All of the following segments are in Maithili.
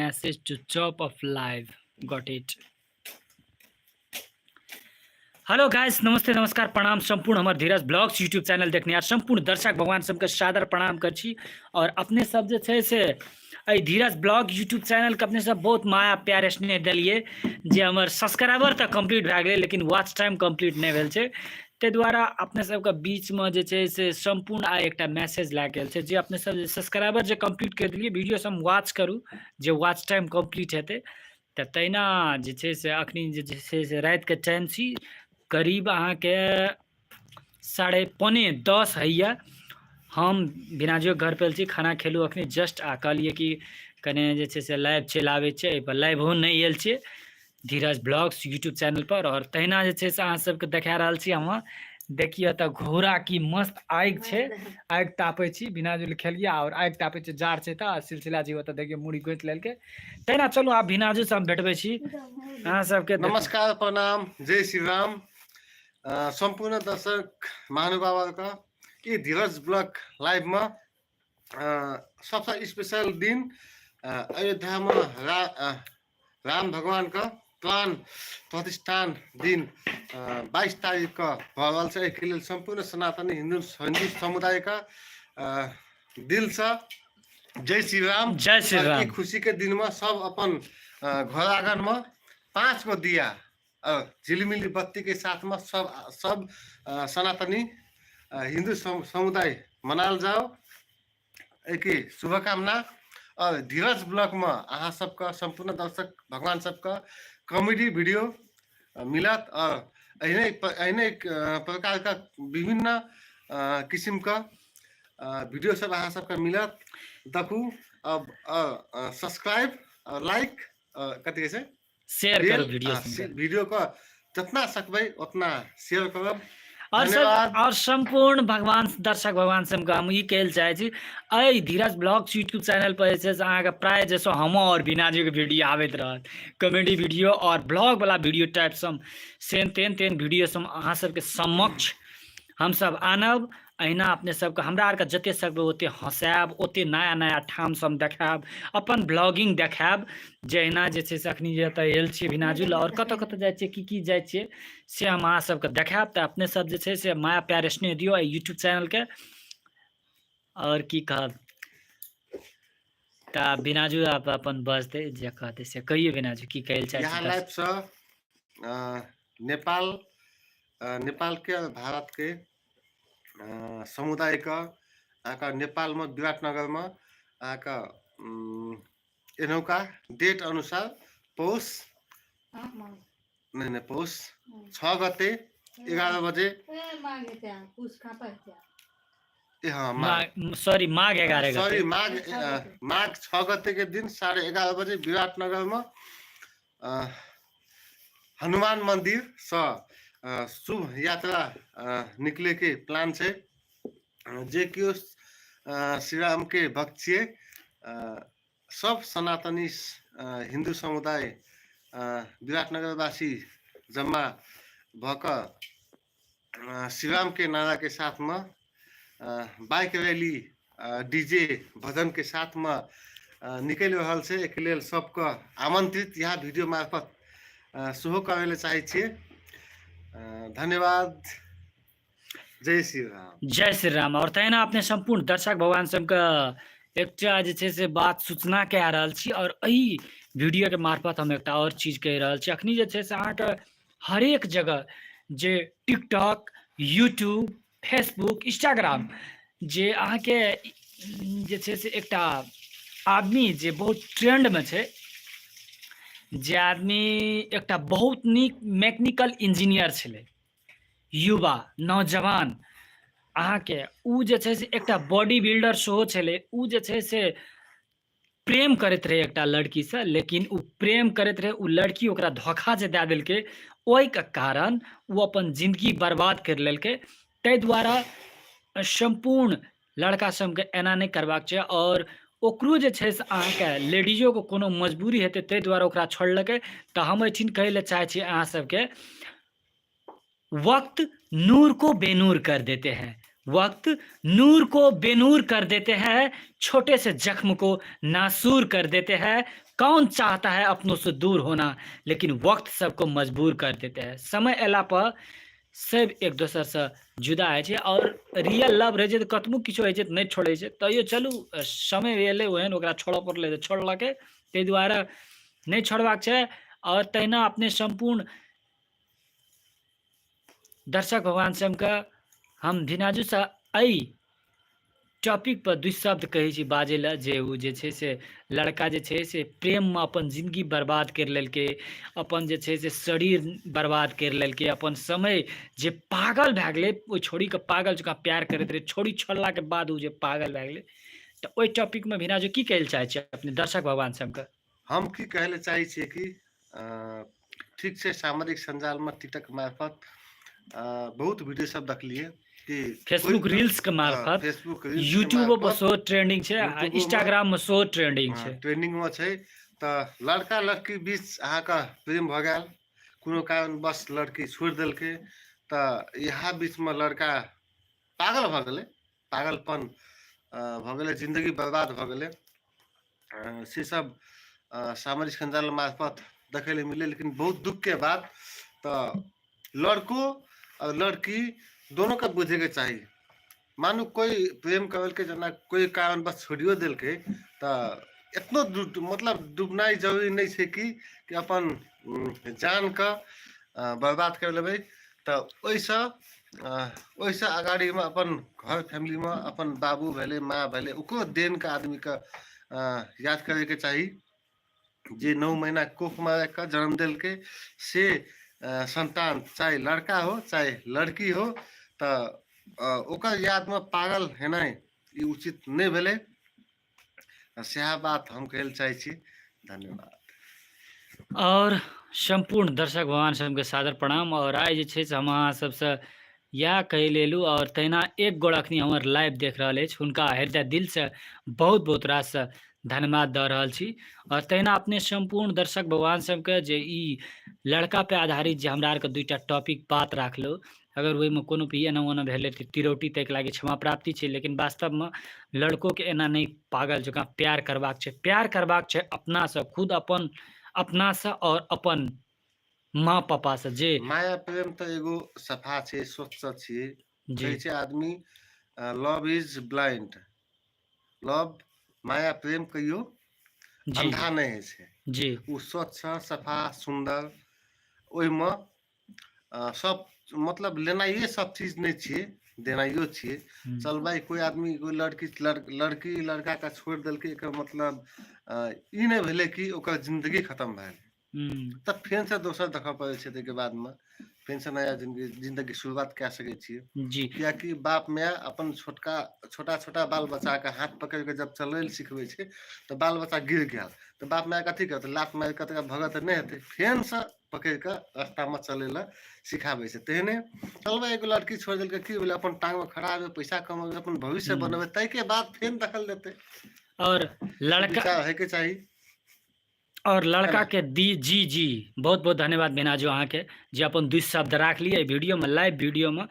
Message to top of live got it. Hello guys, नमस्ते, नमस्कार, प्रणाम। सम्पूर्ण हमर धीरज ब्लॉग्स यूट्यूब चैनल देखनिहार सम्पूर्ण दर्शक भगवान सबके सादर प्रणाम करै छी। और अपने सब जे छै से एहि धीरज ब्लॉग यूट्यूब चैनलके अपने सब बहुत माया प्यार स्नेह देलियै, जे हमर सब्सक्राइबर तऽ कम्प्लीट भए गेलै लेकिन वॉच टाइम कम्प्लीट नहि भेल छै। ताहि दुआरे अपने सबके बीचमे जे छै से सम्पूर्ण आइ एकटा मैसेज लए कऽ आयल छै जे अपने सब जे सब्सक्राइबर जे कम्प्लीट करि देलियै, वीडियो सब वॉच करू जे वॉच टाइम कम्प्लीट हेतै। तऽ तहिना जे छै से अखनी जे छै से रातिके टाइम छी, करीब अहाँके 9:45 होइए। हम बिनाजियो घर पर छी, खाना खेलहुँ अखनी जस्ट, आ कहलियै कि कने जे छै से लाइव चलि आबै छै। एहिपर लाइवो नहि आयल छै धीरज ब्लॉग्स यूट्यूब चैनल पर। आओर तहिना जे छै से अहाँ सबके देखा रहल छी हम, देखियौ तऽ घोड़ा की मस्त आगि छै, आगि तापै छी, बिना जुल खेलियै आओर आगि तापै छी, जाड़ छै तऽ सिलसिला जी ओतऽ देखियौ मुड़ी गोति लेलकै। तहिना चलू आब भिनाजू से हम भेटबै छी अहाँ सबके। नमस्कार, प्रणाम, जय श्री राम। सम्पूर्ण दर्शक महानुभावहरूको यी धीरज ब्लग लाइभमा सबसे स्पेशल दिन अयोध्यामा राम भगवानका प्राण प्रतिष्ठान दिन 22 तारिकको भऽ रहल छै। एहिके लेल सम्पूर्ण सनातनी हिन्दू हिन्दू समुदायका दिलसँ जय श्री राम। जय श्री राम। ई खुशी के दिनमा सब अपन घर आँगनमा 5 गो दिया झिलिमिली बत्ती के साथमा सब सब सनातनी हिन्दू समुदाय मनाल जाओ, एहिके शुभकामना। और धीरज ब्लॉगमा अहाँ सबके सम्पूर्ण दर्शक भगवान सबके कॉमेडी वीडियो मिलत और एहने एहने प्रकारका विभिन्न किसिमका वीडियो सब अहाँ सबके मिलत। देखू, अब सब्सक्राइब, लाइक, कथी कहै छै, शेयर करू वीडियो सबके। वीडियो को जितना सकबै उतना शेयर करब। और सब और सम्पूर्ण भगवान दर्शक भगवान सबके हम ई कहै लए चाहै छी, एहि धीरज ब्लॉग्स यूट्यूब चैनल पर जे छै से अहाँके प्राय जे छै हम आओर बिनाजीके वीडियो आबैत रहत, कॉमेडी वीडियो और ब्लॉग वाला वीडियो टाइप सब, सेम तेहन तेहन वीडियो सब अहाँ सबके समक्ष हमसब आनब। अहिना अपने सबके हमरा आरके जते सकबै ओते हँसायब, ओते नया नया ठाम सब देखायब, अपन ब्लॉगिंग देखायब। जे अहिना जे छै से अखनी जे एतऽ आयल छियै भिनाजुल आओर कतऽ कतऽ जाइ छियै, की की जाइ छियै, से हम अहाँ सबके देखायब। तऽ अपने सब जे छै से माया प्यार स्नेह दियौ एहि यूट्यूब चैनलके। आओर की कहब, तऽ बिनाजू आप अपन बजतै जे कहतै से कहियौ। बिनाजू, की कहै लए चाहै यहाँ छी? लाइभसँ नेपाल नेपालके और भारतके समुदायके अहाँके नेपालमे विराटनगरमा अहाँके एनौका डेट अनुसार पौष नहि नहि पौष 6 गते 11 बजे, ए हाँ, माघ, सॉरी, माघ 11 गते, सॉरी, माघ माघ 6 गते के दिन 11:30 बजे विराटनगरमा हनुमान मंदिर सँ शुभ यात्रा निकले के प्लान छै। जे केओ श्री राम के भक्त छियै, सब सनातनी हिन्दू समुदाय विराटनगरवासी जम्मा भऽ कऽ श्रीराम के नारा के साथमा बाइक रैली डीजे भजन के साथमा निकलि रहल छै। एहिके लेल सबके आमंत्रित यहाँ वीडियो मार्फत सेहो करै लए चाहै छियै। धन्यवाद, जय श्री राम। जय श्री राम। और तहिना अपने सम्पूर्ण दर्शक भगवान सबके एकटा जे छै से बात सूचना कए रहल छी, और एहि वीडियो के मार्फत हम एकटा और चीज कहि रहल छी। अखनी जे छै से अहाँके हरेक जगह जे टिकटॉक, यूट्यूब, फेसबुक, इंस्टाग्राम जे अहाँके जे छै से एकटा आदमी जे बहुत ट्रेंडमे छै, जे आदमी एकटा बहुत नीक मैकेनिकल इंजीनियर छलै, युवा नौजवान अहाँके, उ जे छै से एकटा बॉडी बिल्डर सेहो छलै। उ जे छै से प्रेम करैत रहै एकटा लड़कीसँ, लेकिन ओ प्रेम करैत रहै, ओ लड़की ओकरा धोखा जे दए देलकै, ओहिके कारण ओ अपन जिन्दगी बर्बाद करि लेलकै। ताहि दुआरे सम्पूर्ण लड़का सबके एना नहि करबाक छै। आओर ओकरो जे छै से अहाँके लेडीजोके कोनो मजबूरी हेतै, ताहि दुआरे ओकरा छोड़लकै। तऽ हम एहिठिन कहै लए चाहै छी अहाँ सबके, वक्त नूर को बेनूर कर देते हैं, वक्त नूर को बेनूर कर देते हैं, छोटे से जख्म को नासूर कर देते हैं। कौन चाहता है अपनों से दूर होना, लेकिन वक्त सबको मजबूर कर देते हैं। समय अयला पर सब एक दोसरसँ जुदा होइ छै आओर रियल लव रहै छै तऽ कतबो किछो होइ छै तऽ नहि छोड़ै छै। तैयो चलू समय एलै ओहन ओकरा छोड़ऽ पड़लै तऽ छोड़लकै, ताहि दुआरे नहि छोड़बाक छै। आओर तहिना अपने सम्पूर्ण दर्शक भगवान सबके हम धिनाजूसँ एहि टॉपिक पर दू शब्द कहै छी बाजै लए, जे ओ जे छै से लड़का जे छै से प्रेममे अपन जिन्दगी बर्बाद करि लेलकै, अपन जे छै से शरीर बर्बाद करि लेलकै, अपन समय जे पागल भए गेलै, ओहि छौड़ीके पागल जकाँ प्यार करैत रहै, छौड़ी छोड़लाके बाद ओ जे पागल भए गेलै। तऽ ओहि टॉपिकमे भिनाजू की कहै लए चाहै छियै अपने दर्शक भगवान सबके? हम की कहै लए चाहै छियै कि ठीक छै, सामाजिक सञ्जालमे टिकटक मार्फत बहुत वीडियो सब देखलियै कि फेसबुक रील्स के मार्फत, फेसबुक रील्स के यूट्यूबो पर मार्फत, सेहो ट्रेंडिंग छै आ यूट्यूबो मे इंस्टाग्राम में सेहो ट्रेंडिंग छै। ट्रेंडिंग मे छै। तऽ लड़का लड़की बीच अहाँके प्रेम भऽ गेल, कोनो कारणवश लड़की छोड़ि देलकै, तऽ इएह बीचमे लड़का पागल भऽ गेलै, पागलपन भऽ गेलै, जिन्दगी बर्बाद भऽ गेलै। से सब सामाजिक सञ्जाल मार्फत देखै लए मिललै। लेकिन बहुत दुःखके बात, तऽ लड़को आओर लड़की दोनोके बुझैके चाही। मानू कोइ प्रेम करलकै, जेना कोइ कारणवश छोड़ियो देलकै, तऽ एतनो मतलब डूबनाइ जरूरी नहि छै कि अपन जानके बर्बाद करि लेबै। तऽ ओहिसँ अगाडीमे अपन घर फैमिलीमे अपन बाबू भेलै, माँ भेलै, ओकरो देनके आदमीके याद करैके चाही। जे 9 महीना कोखमे राखि कऽ जन्म देलकै से सन्तान, चाहे लड़का हो चाहे लड़की हो, तऽ ओकर यादमे पागल हेनाइ ई उचित नहि भेलै। सएह बात हम कहै लए चाहै छी। धन्यवाद। और सम्पूर्ण दर्शक भगवान सबके सादर प्रणाम। और आइ जे छै से हम अहाँ सबसँ इएह कहै लए एलहुँ। और तहिना एक गोड़ अखनी हमर लाइव देख रहल अछि, हुनका हृदय दिलसँ बहुत बहुत रास धन्यवाद दऽ रहल छी। और तहिना अपने सम्पूर्ण दर्शक भगवान सबके जे ई लड़का पे आधारित जे हमरा आरके दूटा टॉपिक बात राखलहुँ, अगर ओहिमे कोनो भी एना ओना भेलै तऽ तिरौटी ताहिके लागि क्षमा प्राप्ति छै, लेकिन वास्तवमे लड़कोके एना नहि पागल जकाँ प्यार करबाक छै। प्यार करबाक छै अपनासँ, खुद अपन अपनासँ और अपन माँ पापासँ। जे माया प्रेम तऽ एगो सफा छै, स्वच्छ छियै। जी कहै छै आदमी लव is blind, love माया प्रेम कहियो जी अन्धा नहि होइ छै। जी ओ स्वच्छ सफा सुन्दर, ओहिमे सब मतलब लेनाइए सब चीज नहि छियै, देनाइयो छियै। चल भाइ, कोइ आदमी कोइ लड़की लड़की लड़काके छोड़ि देलकै, एकर मतलब ई नहि भेलै कि ओकर जिन्दगी खतम भए गेलै। तऽ फेरसँ दोसर देखऽ पड़ै छै, ताहिके बादमे फेरसँ नया जिन्दगी शुरुआत कए सकै छियै। जी कियाकि बाप माय अपन छोटका छोटा छोटा बाल बच्चाके हाथ पकड़ि कऽ जब चलै लए सिखबै छै तऽ बाल बच्चा गिर गेल तऽ बाप माय कथी करतै? लात मारि कऽ तकरा भगत नहि हेतै, फेरसँ पकड़ि कऽ रास्तामे चलै लए सिखाबै छै। तेहने चलबै, एगो लड़की छोड़ि देलकै, की भेलै? अपन टांगमे खड़ा हेबै, पैसा कमेबै, अपन भविष्य बनबै, ताहिके बाद फेर देखल जेतै। और लड़का विचार होइके चाही। और लड़का के दी जी जी बहुत बहुत धन्यवाद भिनाजू अहाँके जे अपन दू शब्द राखलियै वीडियो में, लाइव वीडियो में।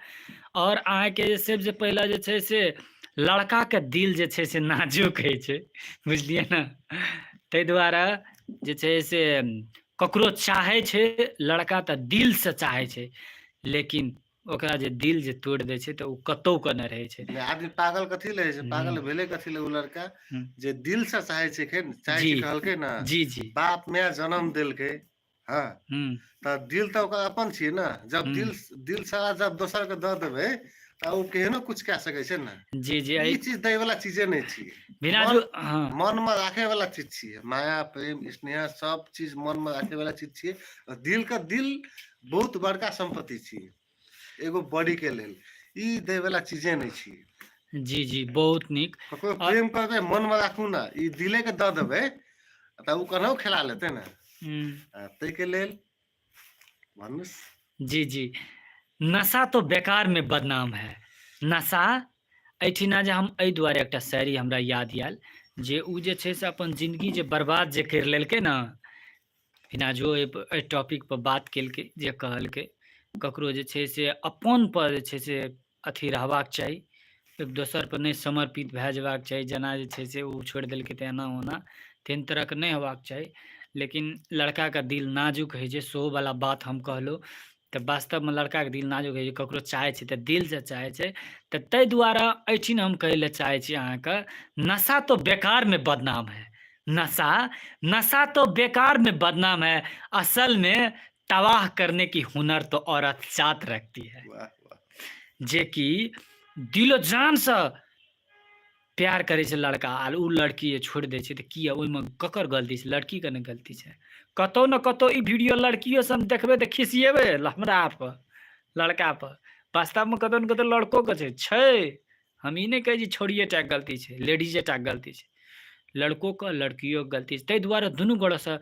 और अहाँके जे सबसे पहला जे छै से लड़का के दिल जे छै से नाजुक होइ छै, बुझलियै ने? ताहि दुआरे जे छै से ककरो चाहै छै लड़का तऽ दिल से चाहै छै, लेकिन ओकरा जे दिल जे तोड़ि दै छै तऽ ओ कतौ के नहि रहै छै। नहि, आदमी पागल कथी लए होइ छै? पागल भेलै कथी लए ओ लड़का जे दिल से चाहै छै, खेन चाहै छै, कहलकै ने। जी जी बाप माय जन्म देलकै, हँ, तऽ दिल तऽ ओकर अपन छियै ने। जब दिल दिल सारा जब दोसर के दऽ देबै तऽ ओ केहनो कुछ कए सकै छै ने। जी जी ई चीज दै वाला चीजे नहि छियै। भिनाजू, हँ, मन मे राखे वाला चीज छियै। माया प्रेम स्नेह सब चीज मन मे राखे वाला चीज छियै। दिल के दिल बहुत बड़का सम्पत्ति छियै एगो बॉडी के लेल, ई दै वाला चीजे नहि छियै। जी जी बहुत नीक। ककरो प्रेम करबै मन मे राखू ने, ई दिले के दऽ देबै तऽ ओ केनाहु खेला लेतै ने। ताहिके लेल मनुष्य। जी जी नशा तो बेकार में बदनाम है। नशा एहिठिना जे हम एहि दुआरे एकटा शायरी हमरा याद आयल जे ओ जे छै से अपन जिन्दगी जे बर्बाद जे करि लेलकै ने, भिनाजो एहि टॉपिक पर बात केलकै, जे कहलकै ककरो जे छै से अपन पर जे छै से अथी रहबाक चाही, एक दोसर पर नहि समर्पित भए जेबाक चाही, जेना जे छै से ओ छोड़ि देलकै तऽ एना ओना। तेहन तरहके नहि हेबाक चाही लेकिन लड़काके दिल नाजुक होइ छै सेहो वला बात हम कहलहुँ तऽ वास्तवमे लड़काके दिल नाजुक होइ छै ककरो चाहै छै तऽ दिलसँ चाहै छै तऽ ताहि दुआरे एहिठिन हम कहै लए चाहै छी अहाँके नशा तो बेकारमे बदनाम है नशा नशा तो बेकार में बदनाम है असल में तबाह करने की हुनर तो औरत जात रखती है वाह वाह जे कि दिलो जानसँ प्यार करै छै लड़का आ ओ लड़की जे छोड़ि दै छै तऽ किया ओहिमे ककर गलती छै लड़कीके ने गलती छै कतहु ने कतहु ई वीडियो लड़कियो सब देखबै तऽ खिसियेबै हमरा पर लड़का पर वास्तवमे कतहु ने कतहु लड़कोके छै छै हम ई नहि कहै छी छौड़िए टाके गलती छै लेडीजे टाके गलती छै लड़कोके लड़कियोके गलती छै ताहि दुआरे दुनू गोटेसँ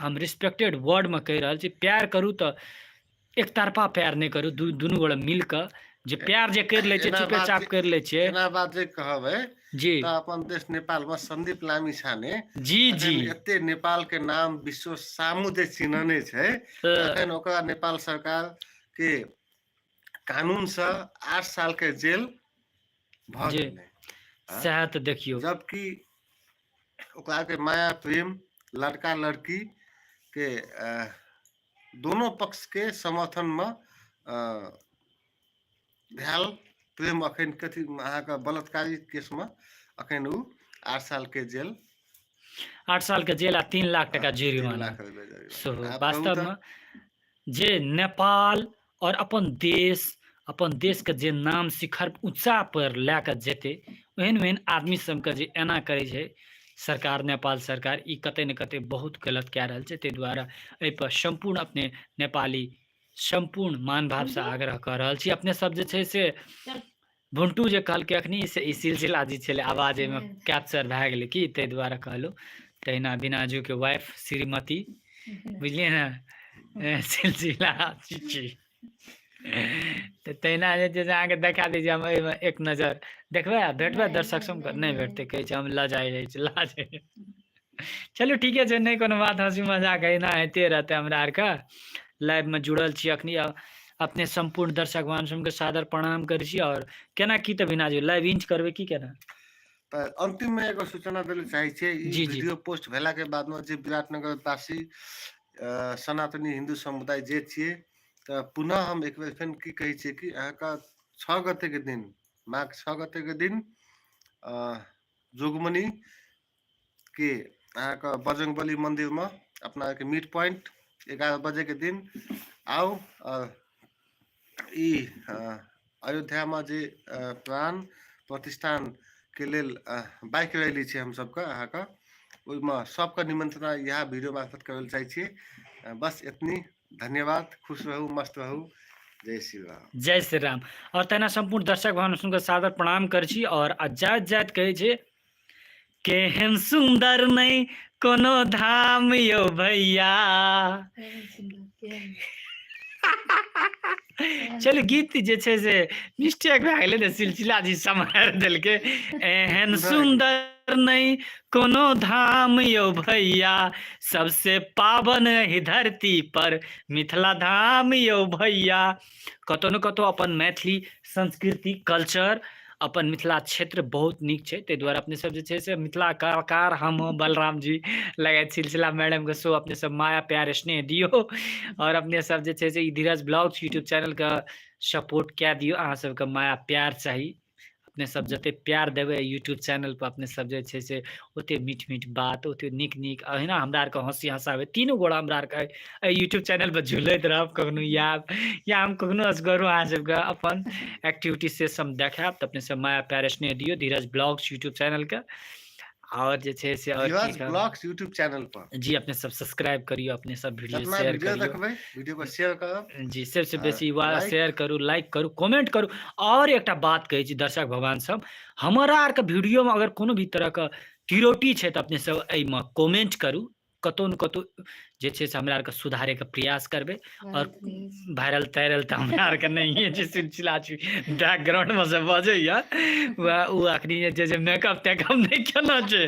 हम रिस्पेक्टेड वर्डमे कहि रहल छी प्यार करू तऽ एकतरफा प्यार नहि करू दुनू गोटे मिल कऽ जे प्यार जे करि लै छै एना चुपे बात चाप करि लै छियै एना बात जे कहबै जी तऽ अपन देश नेपाल मे संदीप लामिछाने जी जी अखन एते नेपाल के नाम विश्व सामू जे चिन्हने छै तऽ अखन ओकरा नेपाल सरकार के कानून से 8 साल के जेल भऽ जी गेलै आँ? सएह तऽ देखियौ जबकि ओकरा के माया प्रेम लड़का लड़की के दोनों पक्ष के समर्थन में भेल प्रेम अखन कथी अहाँके बलात्कारी केसमे अखन ओ 8 साल के जेल 8 साल के जेल आ 3 लाख टका 3 जुर्माना लाख रुपया जुर्माना। सेहो आब कहू तऽ वास्तवमे जे नेपाल और अपन देश अपन देशके जे नाम शिखर ऊँचा पर लए कऽ जेतै ओहन ओहन आदमी सबके जे एना करै छै सरकार नेपाल सरकार ई कतै ने कतै बहुत गलत कए रहल छै ताहि दुआरे एहिपर सम्पूर्ण अपने नेपाली सम्पूर्ण मान भावसँ आग्रह कऽ रहल छी अपने सब जे छै से भुंटू जे कहलकै अखनी से ई सिलसिला जे छलै आवाज एहिमे कैप्चर भए गेलै की ताहि दुआरे कहलहुँ तहिना बिनाजूके वाइफ श्रीमती बुझलियै ने सिलसिला छी तऽ तहिना जे छै से अहाँके देखा दै छी हम एहिमे एक नजर देखबै आ भेटबै दर्शक सबके नहि भेटतै कहै छै हम लजाइ जाइ छी लाज चलू ठीके छै नहि कोनो बात हँसी मजाक एहिना होइते रहतै हमरा आरके लाइवमे जुड़ल छी अखनी अपने सम्पूर्ण दर्शक भगवान सबके सादर प्रणाम करै छी आओर केना की तऽ बिना जे लाइव इंच करबै की केना तऽ अंतिम मे एगो सूचना दै चाहै छियै ई जी जी वीडियो पोस्ट भेला के बाद मे जे विराटनगर वासी सनातनी हिन्दू समुदाय जे छियै तऽ पुनः हम एक बेर फेर की कहै छियै कि अहाँके 6 गते के दिन माघ 6 गते के दिन जोगमनी के अहाँके बजरंगबली मन्दिरमे अपना आरके मीट पॉइंट 11 बजे के दिन आउ आओर ई अयोध्यामे जे प्राण प्रतिष्ठान के लेल बाइक रैली छै हम सबके अहाँके ओहिमे सबके निमंत्रणा इएह वीडियो मार्फत करै लए चाहै छियै बस एतनी धन्यवाद खुश रहू मस्त रहू जय श्री राम जय श्री राम और तहिना सम्पूर्ण दर्शक भगवान सुनकर सादर प्रणाम करै छी और जाइत जाइत कहै छै केहन सुन्दर नहि कोनो धाम यौ भैया चलू गीत जे छै से मिस्टेक भए गेलै ने सिलसिला जी सम्हारि देलकै एहन सुन्दर नहि कोनो धाम यौ भैया सबसे पावन एहि धरती पर मिथिला धाम यौ भैया कतौ ने कतौ अपन मैथिली संस्कृति कल्चर अपन मिथिला क्षेत्र बहुत नीक छै ताहि दुआरे अपने सब जे छै से मिथिला कलाकार हम बलराम जी लगैत सिलसिला मैडमके शो अपने सब माया प्यार स्नेह दियौ आओर अपने सब जे छै से ई धीरज ब्लॉग्स यूट्यूब चैनलके सपोर्ट कए दियौ अहाँ सबके माया प्यार चाही अपने सब जते प्यार देबै यूट्यूब चैनल पर अपने सब जे छै से ओते मीठ मीठ बात ओते नीक नीक अहिना हमरा आरके हँसी हँसाबै तीनू गोरा हमरा आरके एहि यूट्यूब चैनल पर झुलैत रहब कखनो आयब या हम कखनो असगरो अहाँ सबके अपन एक्टिविटी से सब देखायब तऽ अपने सब माया प्यार स्नेह दियौ धीरज ब्लॉग्स यूट्यूब चैनलके आओर जे छै से आओर की धीरज कहब ब्लॉग्स यूट्यूब चैनल पर जी अपने सब सब्सक्राइब करियौ अपने सब वीडियो जितना शेयर वीडियो करियौ देखबै वीडियो को शेयर करब जी सबसे आ बेसी वा लाइक शेयर करू लाइक करू कमेंट करू आओर एकटा बात कहै छी दर्शक भगवान सब हमरा आरके वीडियोमे अगर कोनो भी तरहके त्रुटि छै तऽ अपने सब एहिमे कमेंट करू कतौ ने कतौ जे छै से हमरा आरके सुधारैके प्रयास करबै आओर वायरल तायरल तऽ हमरा आरके नहिए छै सिलसिला छै बैकग्राउंडमे से बजैया वएह ओ अखनी जे छै से मेकअप तेकअप नहि केना छै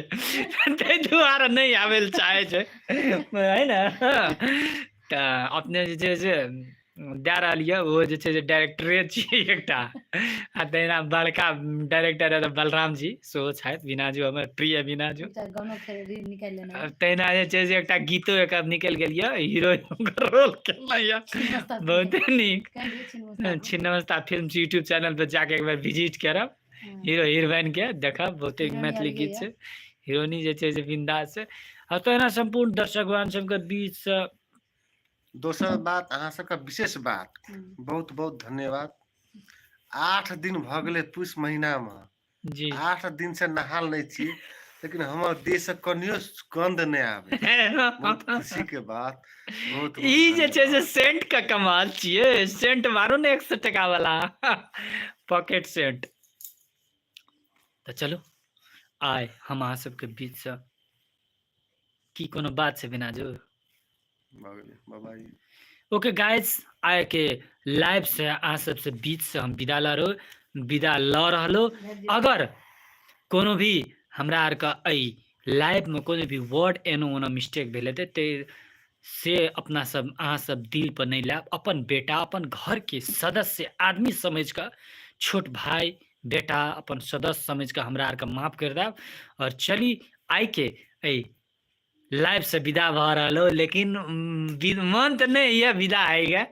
ताहि दुआरे नहि आबै लए चाहै छै है ने तऽ अपने जे छै से दए रहल यऽ, ओहो जे छै से डायरेक्टरे छियै एकटा। आ तहिना बड़का डायरेक्टर बलराम जी सेहो छथि, बीनाजू हमर प्रिय बीनाजू। तहिना जे छै से एकटा गीतो एकर निकलि गेल यऽ, हीरो रोल केने यऽ, बहुते नीक। छिन्नमस्ता फिल्म यूट्यूब चैनल पर जाके एक बेर विजिट करब, हीरो हीरोइन के देखब, बहुते मैथिली गीत छै, हीरोइनी जे छै से बिंदास छै। आ तहिना सम्पूर्ण दर्शकगण सबके बीच से दोसर बात अहाँ सबके विशेष बात, बहुत बहुत धन्यवाद। 8 दिन भऽ गेलै पुस महीनामे जी, 8 दिन से नहाल नहि छी, लेकिन हमर देह से कनियो गंध नहि आबै। बहुत खुशी के बात, बहुत बहुत ई जे छै से धन्यवाद। सेंट के कमाल छियै। सेंट मारू ने 100 टका वाला पॉकेट सेंट। तऽ चलू आइ हम अहाँ सबके बीच से की कोनो बात छै बिना जो? भऽ गेलै, बाय। ओके गाइस, आइ के लाइव से अहाँ सबसे बीच से हम विदा लऽ रहो, विदा लऽ रहलो। अगर कोनो भी हमरा आरके एहि लाइवमे कोनो भी वर्ड एनो ओनो मिस्टेक भेल हेतै ते से अपना सब अहाँ सब दिल पर नहि लायब। अपन बेटा, अपन घरके सदस्य आदमी समझि कऽ, छोट भाय बेटा अपन सदस्य समझि कऽ हमरा आरके माफ करि देब। आओर चली आइके एहि लाइव से विदा भऽ रहल हो, लेकिन मन तऽ नहि होइए विदा होइके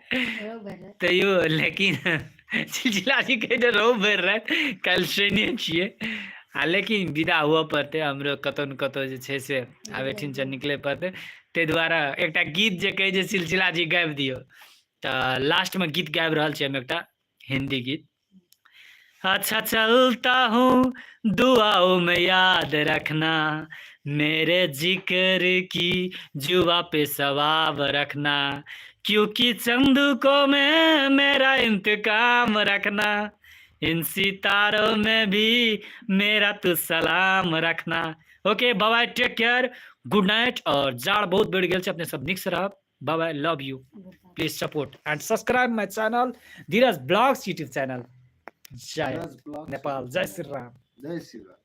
तैयो, लेकिन चिलचिला जी कहै छै रहू भरि राति, काल्हि शनिए छियै, आ लेकिन विदा हुअ पड़तै हमरो, कतहु ने कतहु जे छै से आब एहिठिनसँ निकलै पड़तै। ताहि दुआरे एकटा गीत जे कहै छै सिलसिला जी गाबि दियौ, तऽ लास्टमे गीत गाबि रहल छी हम एकटा हिंदी गीत। अच्छा चलता हूँ, दुआओं में याद रखना, मेरे जिक्र की जुबा पे सवाब रखना, क्योंकि चंदू को मैं मेरा इंतकाम रखना, इन सितारों में भी मेरा तू सलाम रखना। Okay, bye, take care, good night. और जाड़ बहुत बढ़ि गेल छै, अपने सब नीक से रहब। Bye bye, love you, please support and subscribe my channel Dheeraj blogs YouTube channel. Jai Nepal, Jai Shri Ram. Jai Shri Ram.